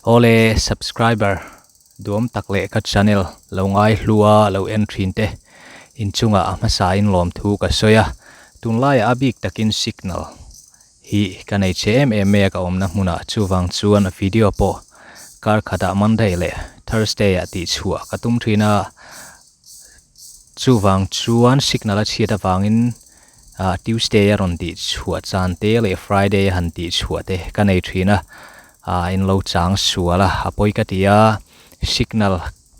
Awle subscriber duam tak leh ka channel lo ngai hlua lo en thin te inchungah a hmasa in lawmthu ka sawi a, tunlaiah a bik takin signal hi ka nei che em em mai a ka awmna hmunah chuvang chuan video pawh kar khatah Monday leh Thursday ah tih chhuah ka tum thin a. Chuvang chuan signal a chhiat avangin ah Tuesday a rawn tih chhuah chan te leh Friday a han tih chhuah te ka nei thin a, ah in lo chang sual a, a pawi ka ti a, signal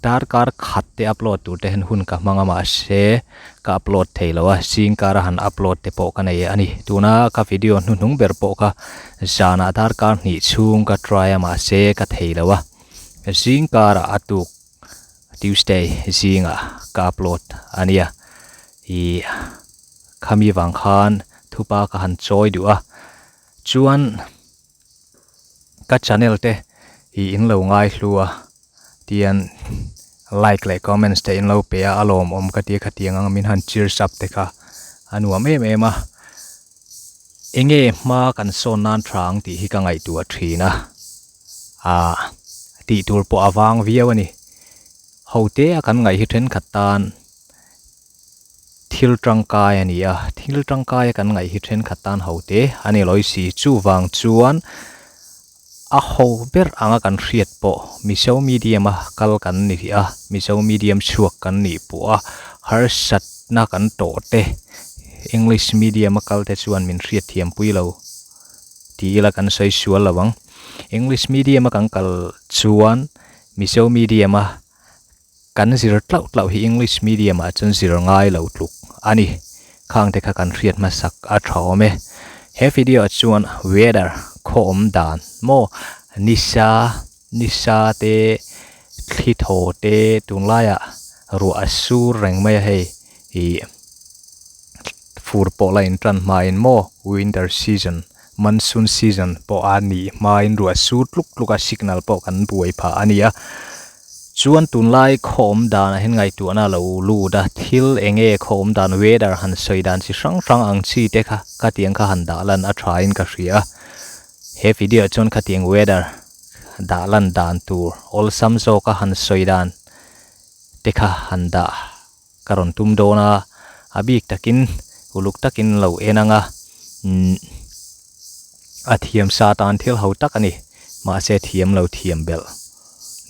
darkar khat te upload tur te hian hun ka hmang a mahse ka upload thei lo a, zingkar a han upload te pawh ka nei a ni. Tuna ka video hnuhnung ber pawh kha zanah darkar hnih chhung ka try a mahse ka thei lo a, zingkarah a tuk. Tuesday zingah ka upload a nia ih khami vang khan thupa ka han chawi duh a chuan ka channel te ih in lo ngai hlu a tian like leh comments te in lo pe a a lawmawm ka tia khatiang ang min han cheers up te kha a nuam em em a enge hma kan sawn nan tha ang tih hi ka ngaihtuah thin a. Ah, tih tur pawh a vang viau a ni. Hote a kan ngaih hi thenkhat tan thil tangkai a ni a, thil tangkai a kan ngaih hi thenkhat tan hote a ni lawi si. Chuvang chuan a ho ber anga kan hriat pawh Mizo medium a kal kan ni a, Mizo medium chhuak kan nih pawh a harsatna kan tawh te English medium a kal te chuan min hriatthiampui lo. Ti ila kan sawi sual lo ang. English medium a kan kal chuan Mizo medium a kan zir tlauh tlauh hi English medium ah chuan zir ngai lo tluk a ni. Khang te kha kan hriat hmasak a tha awm e. He video ah chuan weather khaw awm dan maw nisa nisa te thli thaw te tunlaiah ruah a sur reng mai a hei ih fur pawh la intan hmain maw winter season monsoon season pawh a nih hmain ruah sur tluk tluk a signal pawh kan buai phah a ni a chuan tunlai khaw awm danah hian ngaihtuahna a lo lut a thil eng nge khaw awm dan weather han sawi dan chi hrang hrang ang chi te kha khatiang kha han dah lan a tha in ka hria a he video ah chuan khatiang weather dah lan dan tur awlsam zawk a han sawi dan te kha han dah. Ka rawn tum dawn a, a bik takin uluk takin lo en ang a, umm a thiam sa tan thil ho tak a ni, mahse thiam lo thiam belh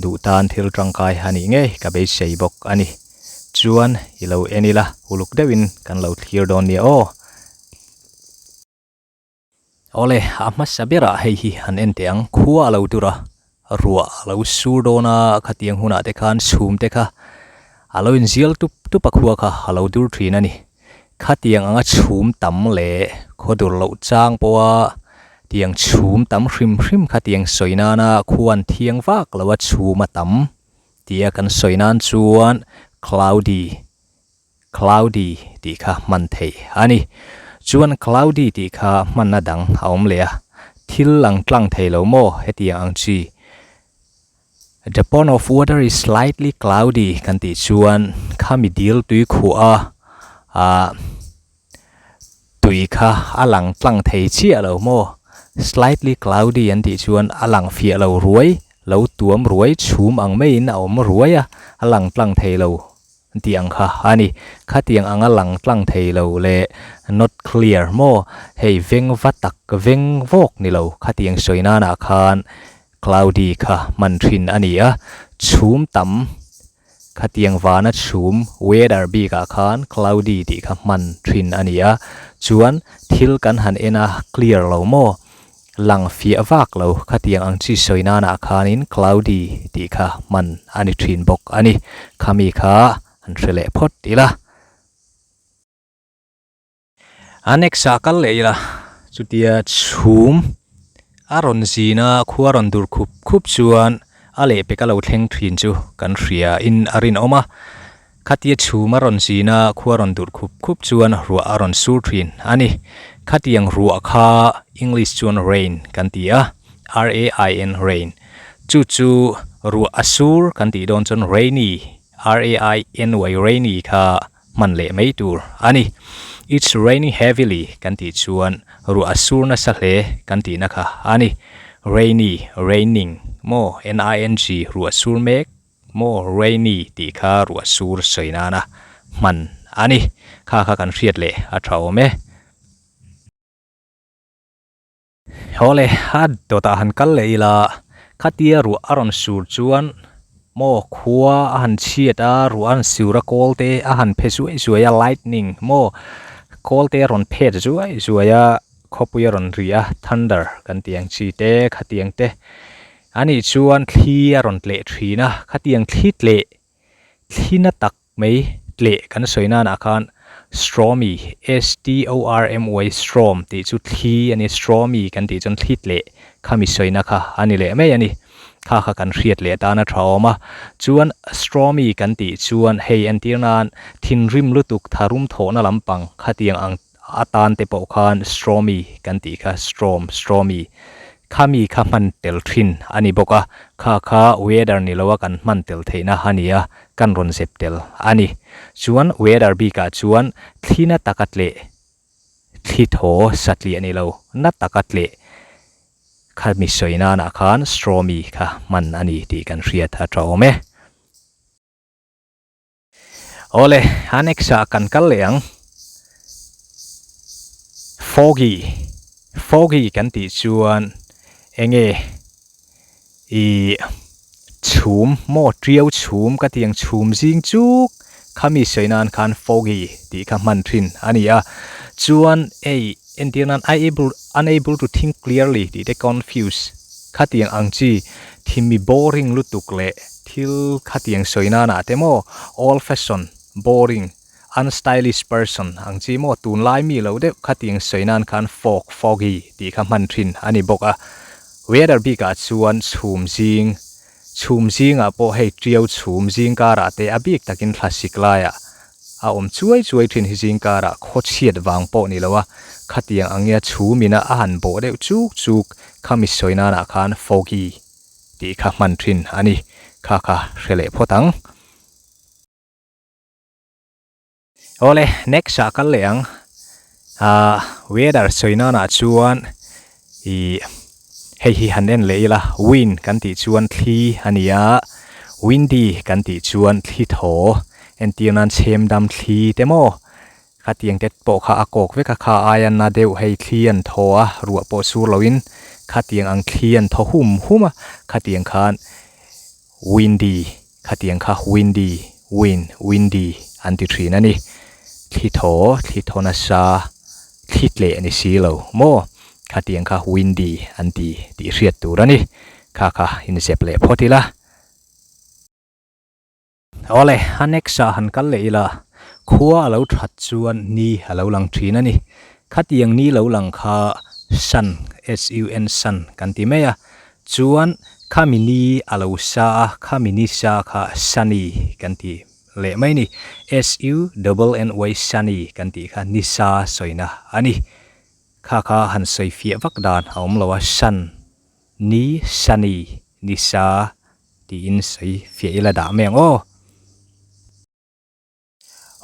duh tan thil tangkai a nih ngei ka beisei bawk a ni. Chuan i lo en ila uluk deuhin kan lo thlir dawn nia aw. Awle, a hmasa berah hei hi han en teh ang, khua a lo dur a, ruah a lo sur dawn a, khatiang hunah te khan chhum te kha a lo inzial tup tup a khua kha a lo dur thin a ni. Khatiang anga chhum tam leh khaw dur loh chang pawha tiang chhum tam hrim hrim khatiang sawi nana khuan thiang vak lo a chhum a tam tia kan sawi nan chuan cloudy Cloudy tih kha hman theih a ni. Chuan cloudy tih kha hmanna dang a awm leh a, thil lang tlang thei lo maw hetiang ang chi. The pond of water is slightly cloudy kan tih chuan khami dil tui khuh a, ah tui kha a lang tlang thei chiah lo maw? Slightly cloudy an tih chuan a lang fiah lo ruai, lo tuam ruai chhum ang maiin a awm ruai a, a lang tlang thei lo tih ang kha a ni. Khatiang anga lang tlang thei lo leh not clear maw? Hei veng va tak veng vawk ni lo khatiang sawi nanah khan cloudy kha hman thin a ni a, chhum tam khatiang vana chhum weather bikah khan cloudy tih kha hman thin a ni a, chuan thil kan han en a clear lo maw? Lang fiah vak lo khatiang ang chi sawi nanah khanin cloudy tih kha hman a ni thin bawk a ni. Khami kha an hre leh phawt ila. A next ah kal leh ila chutia chhum a rawn zin a khua rawn dur khup khup chuan a lehpek a lo thleng thin chu kan hria in a rinawm a. Khatia chhum a rawn zin a, khua rawn durh khup khup chuan ruah a rawn sur thin a ni. Khatiang ruah kha English chuan rain kan ti a, R-A-I-N, rain. Chu chu ruah a sur kan tih dawn chuan rainy, R-A-I-N-Y, rainy kha hman leh mai tur a ni. It's raining heavily kan tih chuan ruah a sur nasa hle kan tihna kha a ni. Rainy, raining, maw N-I-N-G, ruah sur mek maw rainy tih kha ruah sur sawi nana hman a ni. Kha kha kan hriat leh a tha awm e. Haw le, a dawtah han kal leh ila, khatia ruah a rawn sur chuan maw khua a han chhiat a, ruah a han sur a kawl te a han phe zuai zuai a, lightning maw kawl te a rawn phet zuai zuai a, khawpui a rawn ri a, thunder kan tih ang chi te khatiang te a nih chuan thli a rawn tleh thin a, khatiang thli tleh thli na tak mai tleh kan sawi nanah khan stormy, S-T-O-R-M-Y, storm tih chu thli a ni, stormy kan tih chuan thli tleh khami sawina kha a ni leh mai a ni. Kha kha kan hriat leh tan a tha awm a, chuan stormy kan tih chuan hei entir nan thinrim lutuk tharum thawhna lampang khatiang ang atan te pawh khan stormy kan tih kha storm, stormy khami kha hman tel thin a ni bawk a, kha kha weather ni loa kan hman tel theihna a ni a, kan rawn zep tel a ni. Chuan weather bikah chuan thli na taka tleh, thli thaw satliah ni lo, na taka tleh kha mi sawi nanah khan stormy kha hman a ni tih kan hriat a tha awm e. Awle, a next ah kan kal leh ang. Foggy, foggy kan tih chuan enge ih chhum maw tiau chhum ka tih ang chhum zing chuk khami sawi nan khan foggy tih kha hman thin a ni a. Chuan hei entir nan unable unable to think clearly tih te confuse khatiang ang chi thimi boring lutuk leh Thil khatiang sawi nanah te maw old fashion, boring, unstylish person ang chi maw tunlai mi lo deuh khatiang sawi nan khan fog, foggy tih kha hman thin a ni bawk a. Weather bikah chuan chhum zing, chhum zingah pawh hei tiau chhum zing karah te a bik takin thlasik laiah a awm chuai chuai thin hi zing karah khawchhiat vang pawh ni lo a, khatiang angia chhumina a han bawh deuh chuk chuk khami sawi nanah khan foggy tih kha hman thin a ni. Kha kha hre leh phawt ang. Awle, next ah kal leh ang. Ah, weather sawi nanah chuan ih hei hi han en leh ila, wind kan tih chuan thli a ni a, windy kan tih chuan thli thaw, entir nan chhem dam thli te maw Khatiang te pawh kha a kawk vek a, kha aia na deuh hei thli an thaw a, ruah pawh sur loin khatiang ang thli an thaw hum hum a, khatiang khan windy, khatiang kha windy, wind, windy an ti thin a ni. Thli thaw, thli thaw nasa, thli tleh ni si lo maw, khatiang kha windy an ti tih hriat tur a ni. Kha kha inzep leh phawt ila. Awle, a next ah han kal leh ila, khua a lo that chuan ni a lo lang thin a ni. Khatiang ni lo lang kha sun, S-U-N, sun kan ti mai a, chuan khami ni a lo sa a, khami ni sa kha sunny kan ti leh mai a ni. S-U-N-N-Y, sunny kan tih kha ni sa sawina a ni. Kha kha han sawi fiah vak dan a awm lo a, sun, ni, sunny, ni sa Tiin sawi fiah ila dah mai ang aw.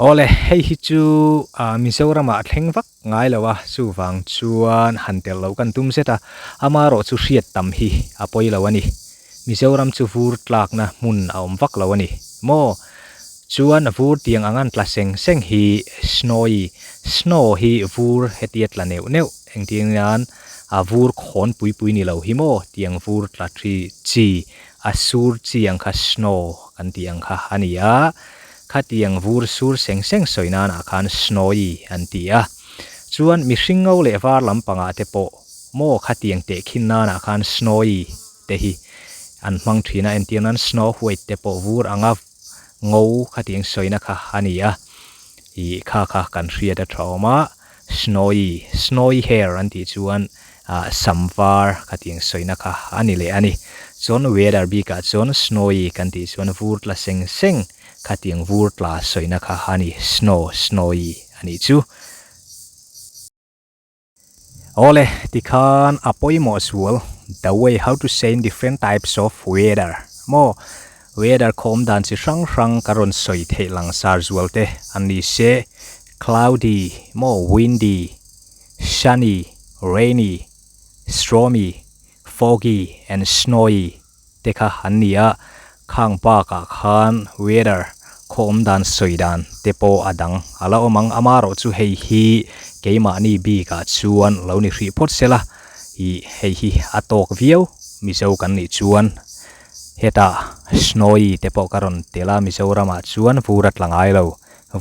Awle, hei hi chu Mizoramah a thleng vak ngai lo a, chuvang chuan han tel lo kan tum zet a, amaherawh chu hriat tam hi a pawi lo a ni. Mizoram chu vur tlakna hmun a awm vak lo a ni maw? Chuan vur tiang ang an tla seng seng hi snowy, snow hi vur hetia tla neuh neuh engtin nan A vur khawn pui pui ni lo hi maw tiang vur tla thi chi, a sur chi ang kha snow kan tih ang kha a ni a, khatiang vur sur seng seng sawi nanah khan snowy an ti a. Chuan mihring ngo leh var lampangah te pawh maw khatiang tehkhin nanah khan snowy te hi an hmang thin a, entir nan snow white te pawh vur anga ngo khatiang sawina kha a ni a, ih kha kha kan hriat a tha awm a. Snowy, snowy hair an tih chuan ah sam var khatiang sawina kha a ni leh a ni. Chuan weather bikah chuan snowy kan tih chuan vur tla seng seng khatiang vur tla sawina kha a ni, snow, snowy a nih chu. Awle, tikhan a pawimawh zual, the way how to say in different types of weather maw? Weather khawm dan chi hrang hrang ka rawn sawi theih langsar zual te an ni se, cloudy maw, windy, sunny, rainy, stormy, foggy and snowy te kha an ni a, khang bakah khan weather khaw awm dan sawi dan te pawh a dang a la awm ang. Amaherawhchu hei hi keimahni bikah chuan lo ni hrih phawt se la, ih hei hi a tawk viau Mizo kan nih chuan hetah snowy te pawh ka rawn tel a, Mizoramah chuan vur a tla ngai lo,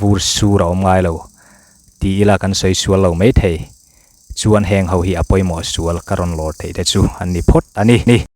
vur sur a awm ngai lo ti ila kan sawi sual lo maithei. Chuan heng ho hi a pawimawh sual ka rawn lawr theih te chu an ni phawt a ni.